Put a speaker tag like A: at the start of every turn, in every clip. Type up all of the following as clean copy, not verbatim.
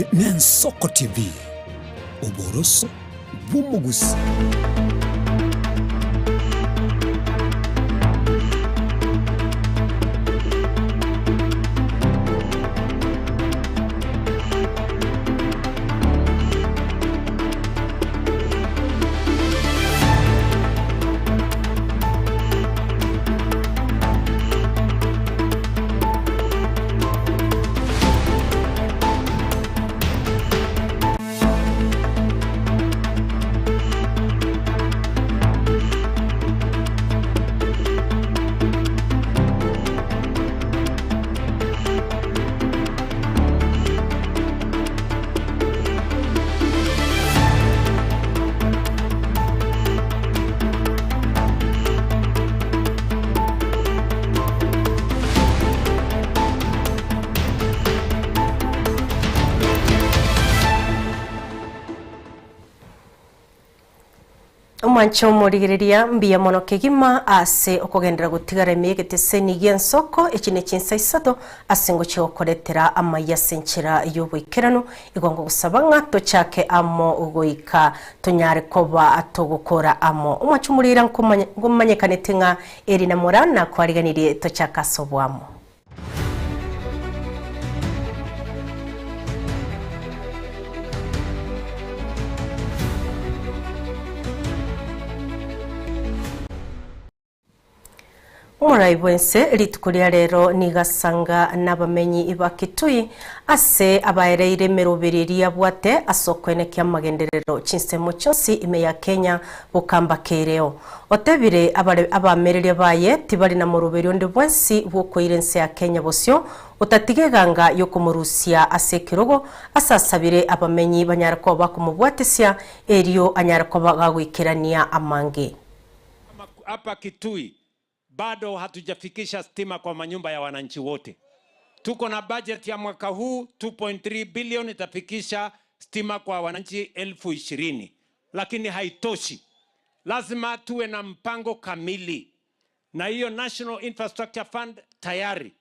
A: Nensoko TV, oboroso bw'omogusi.
B: Omwanche omorigereria mbuya mono kegima ase okogenderera gotigara ime y'egeteseni gi'ensoko echi ne chinsa isato ase ngochia gokoretera amaiyo ase enchera y'oboikeranu Igo ngogosaba ng'a tochake amo goika tonyare koba togokora amo. Omwancho omorira nkomanyekanete ng'a eri na mora nakwariganirie tochake ase oboamo. Omorai bw'ense rituko ria rero nigo asanga nabamenyi ba Kitui ase abaereire emeroberi eria abwate ase okoenekia amagenderero chinsemo chionsi ime ya Kenya bokamba kereo. Otebire abare abamereria baye tibari na moroberi onde bwensi bw'okoira ense ya Kenya bosio otatiga eganga y'okomorusia ase ekerogo ase asabire abamenyi banyare koba bakomobwatesia erio anyare koba gagoikerania amange.
C: Hapa Kitui bado hatujafikisha stima kwa manyumba ya wananchi wote. Tuko na budget ya mwaka huu 2.3 billion itafikisha stima kwa wananchi 20,000, lakini haitoshi. Lazima tuwe na mpango kamili, na hiyo National Infrastructure Fund tayari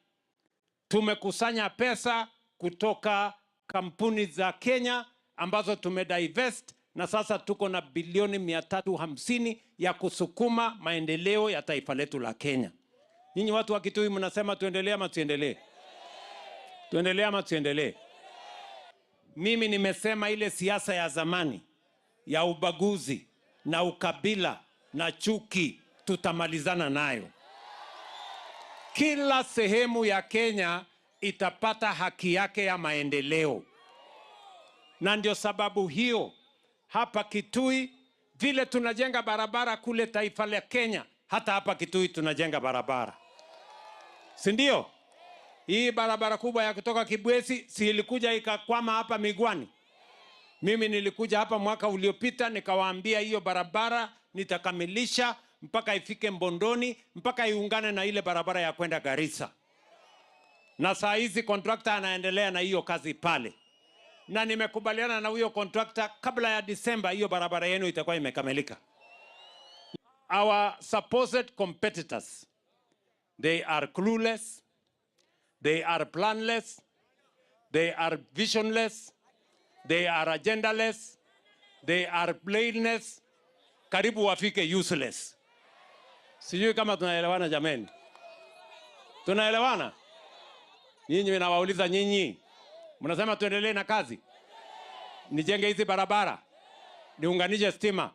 C: tumekusanya pesa kutoka kampuni za Kenya ambazo tumedivest na sasa tuko na bilioni 350 ya kusukuma maendeleo ya taifa letu la Kenya. Nyinyi watu wa Kitui mnasema tuendelee ama tuendelee? Tuendelee ama tuendelee? Mimi nimesema ile siasa ya zamani ya ubaguzi na ukabila na chuki tutamalizana nayo. Kila sehemu ya Kenya itapata haki yake ya maendeleo, na ndio sababu hiyo hapa Kitui vile tunajenga barabara kule taifa la Kenya, hata hapa Kitui tunajenga barabara, si ndio? Hii barabara kubwa ya kutoka Kibwezi si ilikuja ikakwama hapa Migwani? Mimi nilikuja hapa mwaka uliopita nikawaambia hiyo barabara nitakamilisha mpaka ifike Mbondoni, mpaka iungane na ile barabara ya kwenda Garissa. Na saa hizi contractor anaendelea na hiyo kazi pale, na nimekubaliana na huyo contractor, kabla ya Disemba hiyo barabara yenu itakuwa imekamilika. Our supposed competitors, they are clueless, they are planless, they are visionless, they are agendaless, they are blameless, karibu wafike useless. Sijui kama tunaelewana jameni, tunaelewana? Nyinyi nawauliza nyinyi, mnasema tuendelee na kazi, nijenge hizi barabara, niunganishe stima,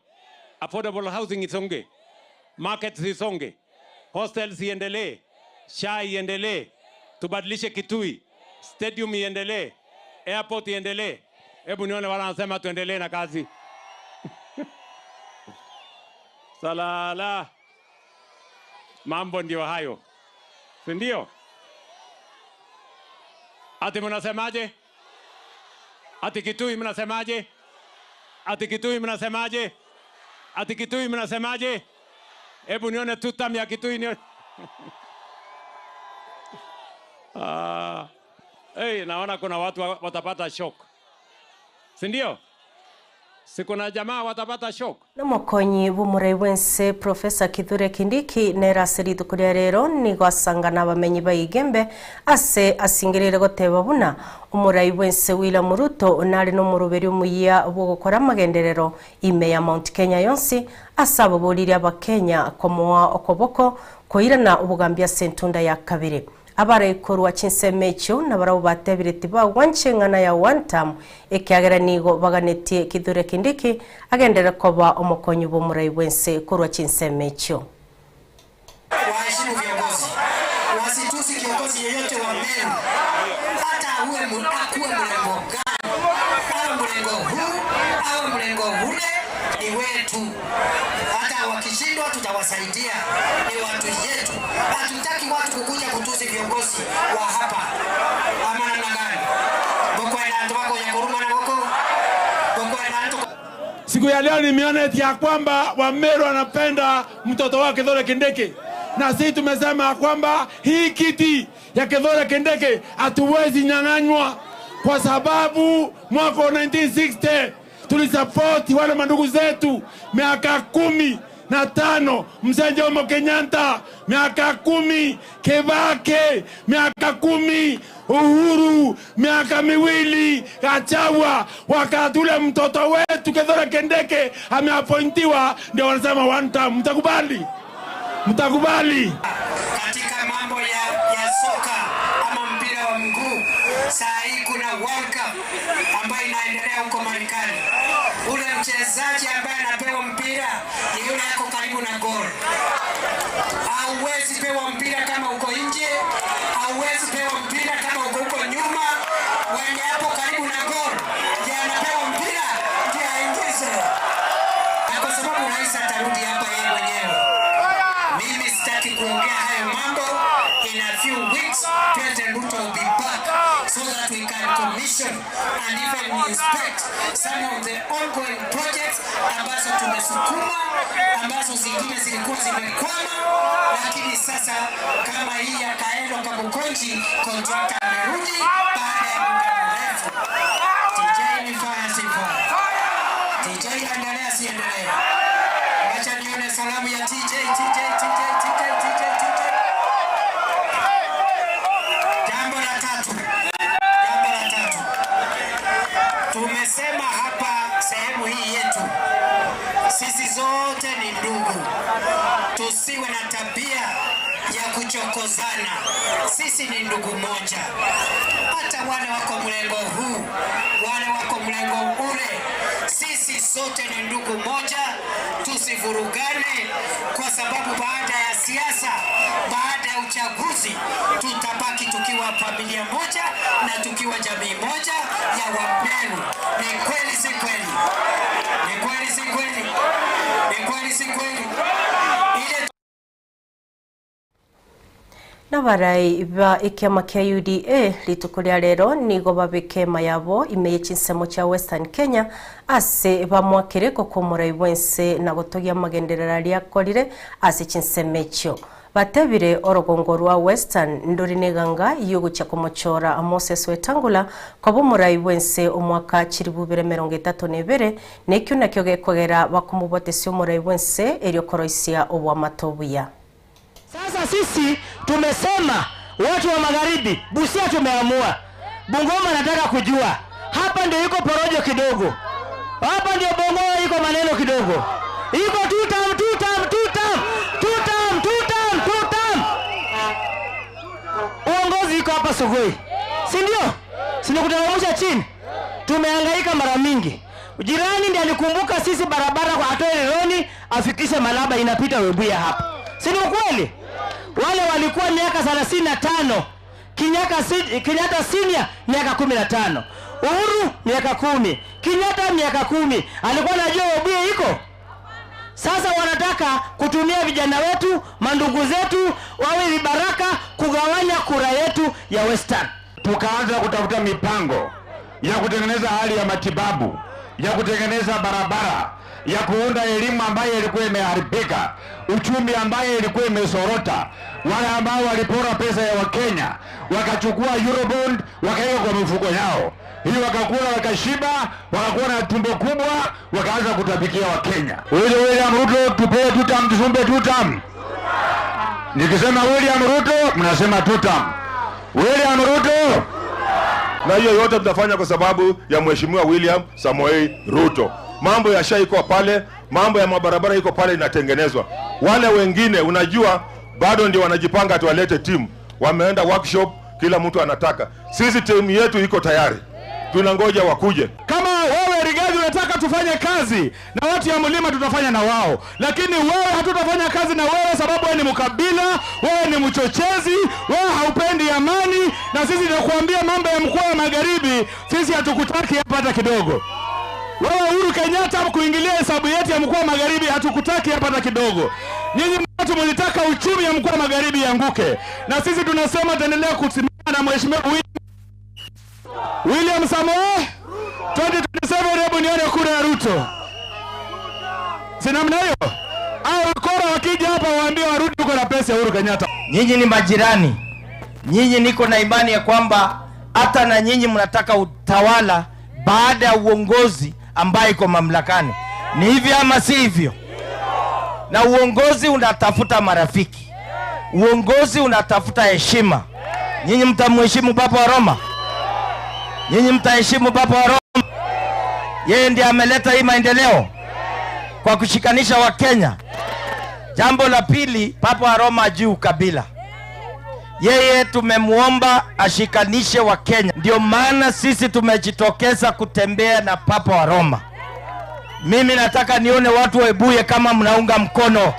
C: affordable housing isonge, markets isonge, hostels iendelee, SHA iendelee, tubadilishe Kitui, stadium iendelee, airport iendelee. Hebu nione wala wanasema tuendelee na kazi. Salala, mambo ndio hayo, si ndio? Ati mnasemaje? Ati Kitui mnasemaje? Ati Kitui mnasemaje? Ati Kitui mnasemaje? Hebu nione tutam ya Kitui nione. Ah, hey, naona kuna watu watapata shock, si ndio? Si kuna jamaa watapata shock?
B: Nomokonyi bw'omorai bw'ense Professor Kithure Kindiki nere ase rituko ria rero nigo asangana abamenyi ba Igembe ase asingereire goteba buna omorai bw'ense William Ruto nare nomoroberi omuya bw'ogokora amagenderero ime ya Mount Kenya yonsi ase ababoririe abakenya komoa okoboko koirana obogambi ase entunda ya kabere. Abare korwa chinsemo echio nabarabwo batebire tibagwancha eng'ana ya one term ekiagera nigo baganetie Kithure Kindiki agenderere koba omokonyi bw'omorai bw'ense korwa chinsemo echio.
D: Waheshimu viongozi, wasitusi kiongozi yeyote wa Meru, hata awe akuwe mrengo gani, awe mrengo huu awe mrengo ule, ni wetu. Hata wakishindwa tutawasaidia, ni watu yetu. Hatutaki watu kukuja kutusi viongozi wa hapa, ama namna gani?
E: Siku ya leo nimeona eti ya kwamba Wameru wanapenda mtoto wao Kithure Kindiki, na sisi tumesema ya kwamba hii kiti ya Kithure Kindiki hatuwezi nyang'anywa, kwa sababu mwaka wa 1960 tulisapoti wale mandugu zetu miaka 15, mzee Jomo Kenyatta miaka 10, Kibaki miaka 10, Uhuru miaka 2, Gachagua. Wakati ule mtoto wetu Kithure Kindiki ameapointiwa, ndio wanasema one term. Mtakubali? Mtakubali?
D: Katika mambo ya soka ama mpira wa mguu, saa hii kuna World Cup ambayo inaendelea huko Marekani. Ule mchezaji ambaye anapewa mpira ni yule ako karibu na goal. Hauwezi pewa mpira kama uko nje, hauwezi pewa mpira kama uko huko nyuma. Mwenye hapo karibu na goal ndiye anapewa mpira, ndiye aingize. Na kwa sababu rais atarudi hapa yeye mwenyewe, mimi sitaki kuongea hayo mambo. In a few weeks, President Ruto will be back so that we can commission and even inspect some of the ongoing projects ambazo tumesukuma, ambazo zingine zilikuwa zimekwama, lakini sasa kama hii ya Kaelo Kamukunji, contractor amerudi baada ya muda mrefu. TJ ni fire, si fire? TJ endelea, si endelea? Wacha nione salamu ya TJ, TJ, TJ, TJ, TJ, TJ. Jambo la tatu, jambo la tatu, tumesema hapa sehemu hii yetu, sisi zote ni ndugu, tusiwe na tabia ya kuchokozana. Sisi ni ndugu moja, hata wale wako mlengo huu, wale wako mlengo ule, sisi sote ni ndugu moja, tusivurugane, kwa sababu baada ya siasa, baada ya uchaguzi, tutabaki tukiwa familia moja na tukiwa jamii moja ya Wameru. Ni kweli si kweli? Ni kweli si kweli? Ni kweli si kweli? Ile
B: Nabarai ba ekiama kia UDA rituko ria rero nigo babeke mayabo ime chinsemo chia Western Kenya ase bamwakire gokomorai bwense na gotogia magenderera riakorire ase chinsemo echio. Batebire orogongo rwa Western ndori neganga yogochia komochora Moses Wetangula koba omorai bwense omwaka 2032 nekio nakio gekogera bakomobotesia omorai bwense erio koroisia obwamato obuya.
F: Sasa sisi tumesema watu wa magharibi, Busia tumeamua, Bungoma nataka kujua, hapa ndio iko porojo kidogo, hapa ndio Bungoma iko maneno kidogo, iko two term, two term, two term, two term, two term, two term. Uongozi iko hapa Sugoi, si ndio? Si ndio kuteremsha chini? Tumehangaika mara mingi. Jirani ndiye alikumbuka sisi barabara kwa atoe Rironi afikishe Malaba inapita Webuye hapa, si ni ukweli? Wale walikuwa miaka 35, Kenyatta senior miaka 15, Uhuru miaka 10, Kenyatta miaka 10. Alikuwa anajua Webuye iko? Sasa wanataka kutumia vijana wetu, mandugu zetu wawe vibaraka kugawanya kura yetu ya Western.
G: Tukaanza kutafuta mipango ya kutengeneza hali ya matibabu, ya kutengeneza barabara, ya kuunda elimu ambayo ilikuwa imeharibika, uchumi ambayo ilikuwa imesorota. Wale ambao walipora pesa ya Wakenya wakachukua Eurobond wakaweka kwa mifuko yao. Hii wakakula wakashiba, wakakuwa na tumbo kubwa, wakaanza kutapikia Wakenya. Huyu William Ruto tupee tutam, tusumbe tutam. Nikisema William Ruto mnasema tutam. William Ruto.
H: Na hiyo yote tutafanya kwa sababu ya Mheshimiwa William Samoei Ruto. Mambo ya SHA iko pale, mambo ya mabarabara iko pale inatengenezwa. Wale wengine unajua bado ndio wanajipanga tuwalete timu, wameenda workshop, kila mtu anataka. Sisi timu yetu iko tayari, tunangoja wakuje.
E: Kama wewe Rigathi unataka tufanye kazi na watu ya mlima, tutafanya na wao, lakini wewe hatutafanya kazi na wewe sababu wewe ni mkabila, wewe ni mchochezi, wewe haupendi amani, na sisi tunakuambia mambo ya mkoa wa Magharibi, sisi hatukutaki hapa hata kidogo. Wewe Uhuru Kenyatta kuingilia hesabu yetu ya mkoa wa Magharibi hatukutaki hapa hata kidogo. Nyinyi watu mlitaka uchumi ya mkoa wa Magharibi ianguke, na sisi tunasema tuendelea kusimama na Mheshimiwa William Samoei 2027. Hebu nione kura ya Ruto, si namna hiyo? Au wakora wakija hapa waambie warudi huko na pesa ya Uhuru Kenyatta.
F: Nyinyi ni majirani, nyinyi niko na imani ya kwamba hata na nyinyi mnataka utawala baada ya uongozi ambaye iko mamlakani. Ni hivyo ama si hivyo? Na uongozi unatafuta marafiki, uongozi unatafuta heshima. Nyinyi mtamheshimu Papa wa Roma? Nyinyi mtaheshimu Papa wa Roma? Yeye ndiye ameleta hii maendeleo kwa kushikanisha Wakenya. Jambo la pili, Papa wa Roma hajui ukabila. Yeye tumemuomba ashikanishe Wakenya, ndio maana sisi tumejitokeza kutembea na Papa wa Roma. Mimi nataka nione watu wa Webuye kama mnaunga mkono.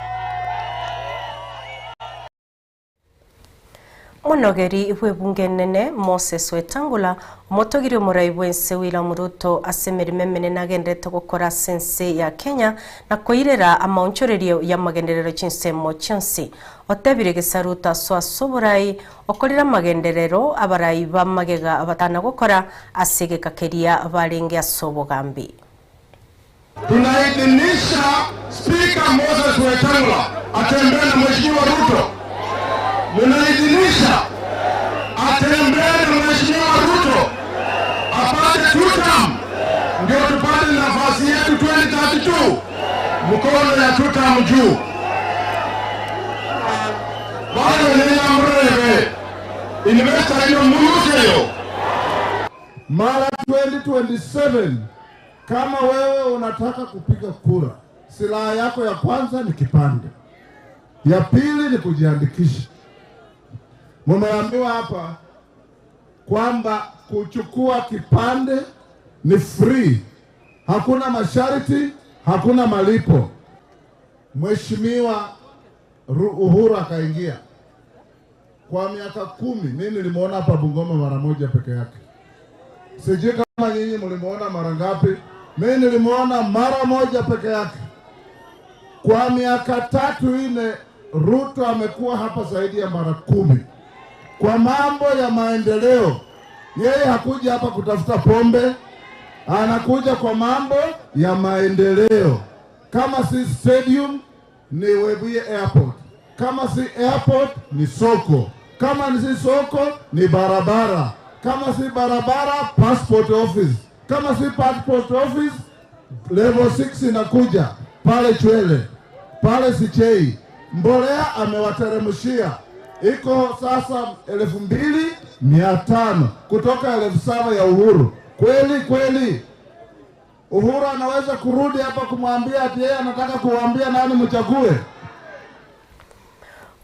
B: Monogeri bw'ebunge enene Moses Wetangula omotogiri omorai bw'ense William Ruto ase emeremo emenene agenderete gokora ase ense ya Kenya na koirera amaonchorerio y'amagenderero chinsemo chionsi. Otebire gesa Ruto aso ase oborai okorire amagenderero abarai b'amagega batana gokora ase egeka keria barenge ase obogambi.
I: Tunaidhinisha Spika Moses Wetangula atembee na Mheshimiwa Ruto. Munaidhinisha atembee na Mheshimiwa Ruto apate tutam, ndio tupate nafasi yetu 2032. Mkono ya tutam juu. Bado nina mrebe investor hiyo mulukeyo.
J: Mara 2027 kama wewe unataka kupiga kura, silaha yako ya kwanza ni kipande, ya pili ni kujiandikisha. Mumeambiwa hapa kwamba kuchukua kipande ni free, hakuna masharti, hakuna malipo. Mheshimiwa Uhuru akaingia kwa miaka 10, mimi nilimuona hapa Bungoma mara moja peke yake. Sijui kama nyinyi mlimuona mara ngapi. Mimi nilimuona mara moja peke yake. Kwa miaka 3 4, Ruto amekuwa hapa zaidi ya mara 10. Kwa mambo ya maendeleo, yeye hakuja hapa kutafuta pombe, anakuja kwa mambo ya maendeleo. Kama si stadium ni Webuye Airport, kama si airport ni soko, kama si soko ni barabara, kama si barabara passport office, kama si passport office level 6 inakuja pale Chwele, pale Sichei. Mbolea amewateremshia, iko sasa 2500 kutoka 7000 ya Uhuru. Kweli kweli Uhuru anaweza kurudi hapa kumwambia ati yeye anataka kuambia nani mchague?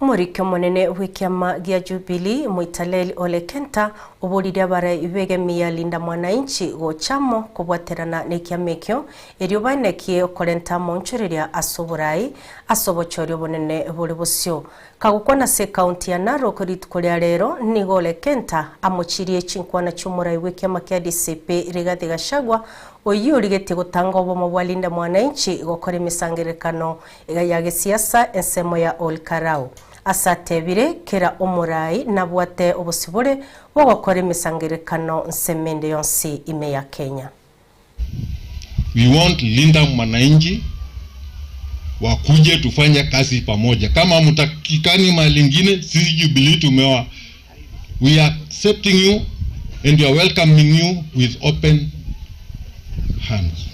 B: Omorike omonene bw'ekiama gia Jubilee Moitalel Ole Kenta oborire abarai b'egemia Linda Mwananchi gochamo kobwaterana n'ekiama ekio erio baenekie okorenta amaonchoreria ase oborai ase obochori obonene bore bosio. Kagokwana ase ekaunti ya Narok rituko ria rero nigo Ole Kenta amochirie chinkwana chi'omorai bw'ekiama kia DCP Rigathi Gachagua oyio origetie gotanga obomo bwa Linda Mwananchi gokora emisangerekano ya gesiasa ensemo ya Ol Kalou. Asatebire kera omorai nabwate obosibore bwogokora emisangerekano nsemende yonsi ime ya Kenya.
K: We want Linda Mwananchi wakuje tufanye kazi pamoja. Kama mtakikani mahali ingine, sisi Jubilee tumewa, we are accepting you And we are welcoming you with open hands.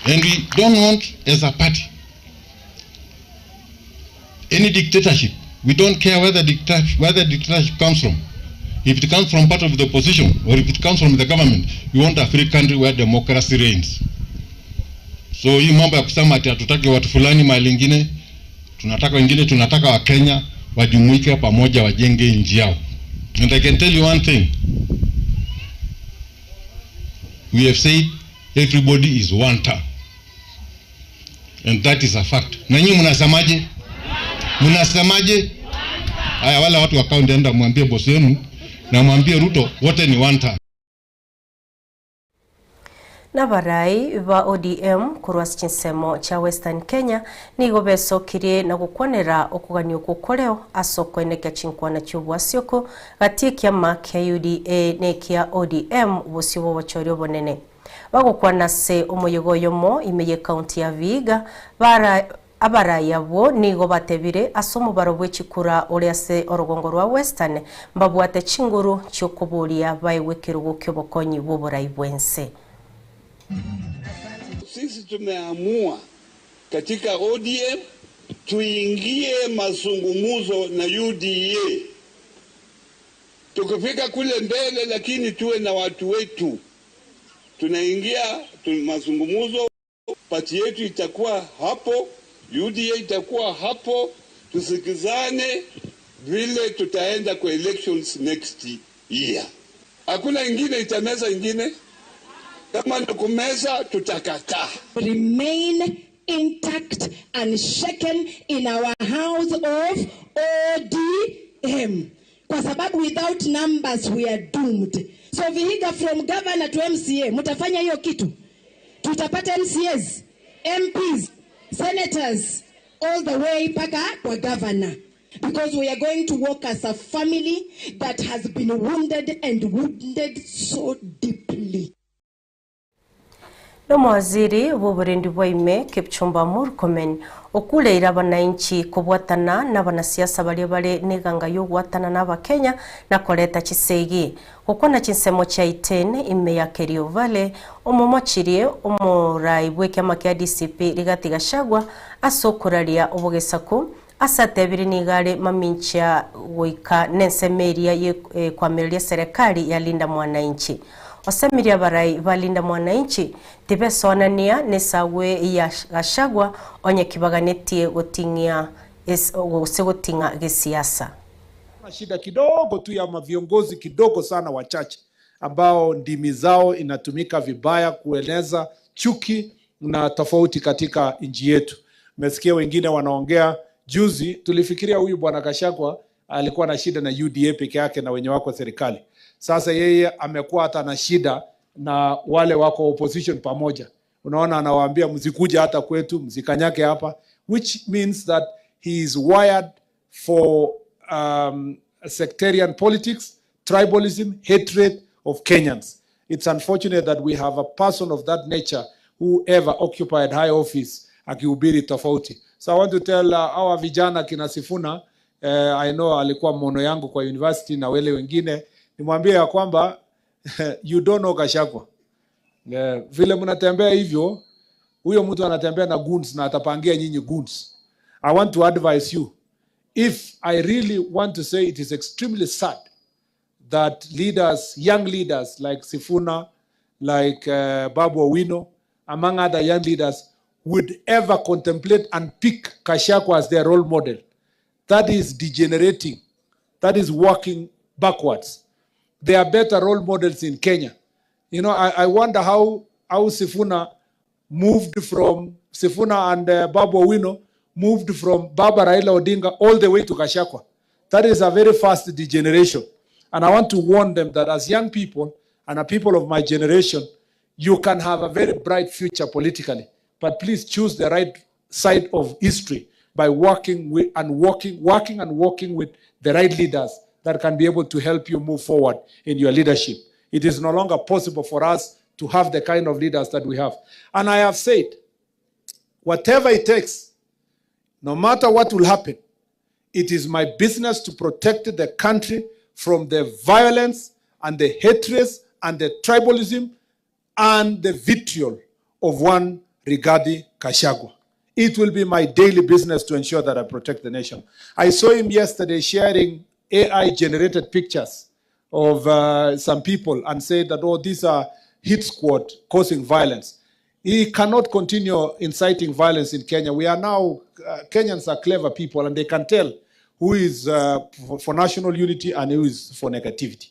K: And we don't want as a party any dictatorship. We don't care where the, dicta where the dictatorship comes from. If it comes from part of the opposition or if it comes from the government, we want a free country where democracy reigns. So hii mambo ya kusema ati hatutaki watu fulani mahali ingine, tunataka wengine, tunataka Wakenya wajumuike pamoja, wajenge nchi yao. And I can tell you one thing. We have said everybody is one term. And that is a fact. Na nyinyi mnasemaje? Mnasemaje? Haya, wale watu wa kaunti, enda mwambie bosi wenu na mwambie Ruto wote ni one term.
B: Nabarai ba ODM korwa ase chinsemo chia Western Kenya nigo besokirie na gokwanera okogania okwo koreo ase okoenekia chinkwana chi'obwasi oko gati ekiama kia UDA na ekia ODM bosio bw'obochori obonene. Bagokwana ase omoyega oyomo ime y'ecounty ya Vihiga bara Abarai abwo nigo batebire ase omobaro bwe chikura ore ase orogongo rwa Western mbabwate chinguru chi'okoboria baegwe ekerogo ki'obokonyi bw'oborai bw'ense.
L: Sisi tumeamua katika ODM tuingie mazungumzo na UDA, tukifika kule mbele, lakini tuwe na watu wetu. Tunaingia mazungumzo, pati yetu itakuwa hapo, UDA itakuwa hapo, tusikizane vile tutaenda kwa elections next year. Hakuna ingine itameza ingine, kama ni kumeza tutakataa.
M: Remain intact unshaken in our house of ODM. Kwa sababu without numbers we are doomed. So Vihiga from governor to MCA, mtafanya hiyo kitu? Tutapata MCAs, MPs, senators all the way mpaka kwa governor. Because we are going to work as a family that has been wounded and wounded so deeply.
B: Nomowaziri bw'oborendi bwa ime Kipchumba Murkomen okureire abanainchi kobwatana n'abanasiasa baria bare n'eganga y'ogwatana na abakenya na koreta chisegi. Gokwana chinsemo chia Iten ime ya Kerio Valley omomochirie omorai bw'ekiama kia DCP Rigathi Gachagua ase okoraria obogesaku ase atebire nigo are mamincha goika n'ensemo eria ye kwamireria serikali ya Linda Mwananchi. Osemirie abarai ba Linda Mwananchi tibesonania n'esagwe ya Gachagua onye kibaganetie goting'ia gose goting'a gesiasa.
N: Shida kidogo tu ya maviongozi kidogo sana wachache ambao ndimi zao inatumika vibaya kueleza chuki na tofauti katika nchi yetu. Mmesikia wengine wanaongea juzi, tulifikiria huyu bwana Gachagua alikuwa na shida na UDA peke yake na wenye wako serikali. Sasa yeye amekuwa hata na shida na wale wako opposition pamoja. Unaona, anawaambia msikuja hata kwetu, msikanyake hapa, which means that he is wired for sectarian politics, tribalism, hatred of Kenyans. It's unfortunate that we have a person of that nature who ever occupied high office akihubiri tofauti. So I want to tell our vijana kina Sifuna, I know alikuwa mono yangu kwa university na wale wengine, nimwambie ya kwamba you don't know Gachagua. Vile mnatembea hivyo, huyo mtu anatembea na goons na atapangia nyinyi goons. I want to advise you. If I really want to say it is extremely sad that leaders, young leaders like Sifuna, like Babu Owino, among other young leaders, would ever contemplate and pick Gachagua as their role model. That is degenerating. That is working backwards. There are better role models in Kenya. You know, I wonder how Sifuna moved from, Sifuna and Babu Owino moved from Baba Raila Odinga all the way to Gachagua. That is a very fast degeneration. And I want to warn them that as young people and a people of my generation, you can have a very bright future politically. But please choose the right side of history by working with and working, working and working with the right leaders that can be able to help you move forward in your leadership. It is no longer possible for us to have the kind of leaders that we have. And I have said, whatever it takes, no matter what will happen, it is my business to protect the country from the violence and the hatred and the tribalism and the vitriol of one Rigathi Gachagua. It will be my daily business to ensure that I protect the nation. I saw him yesterday sharing AI generated pictures of uh, some people and said that, oh, these are hit squad causing violence. He cannot continue inciting violence in Kenya. We are now, uh, Kenyans are clever people and they can tell who is uh, for, for national unity and who is for negativity.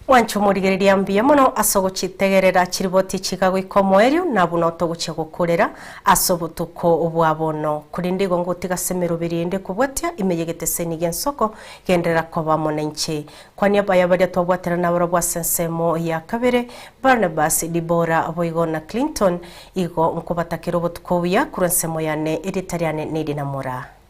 B: Mwanche omorigereria mbuya mono ase ogochitegerera chiriboti chigagoika omoerio, na buna otogochia gokorera ase obotuko bwa bono. Korende igo ngotiga ase emeroberi ende kobwatia ime y'egeteseni gi'ensoko, genderera koba amo nainche. Kwania abaya baria twabwaterana nabarabwo ase ensemo ya kabere, Barnabas, Dibora, boigo na Clinton, igo nkobatakera obotuko obuya korwa ensemo yane, erieta riane neri Namora.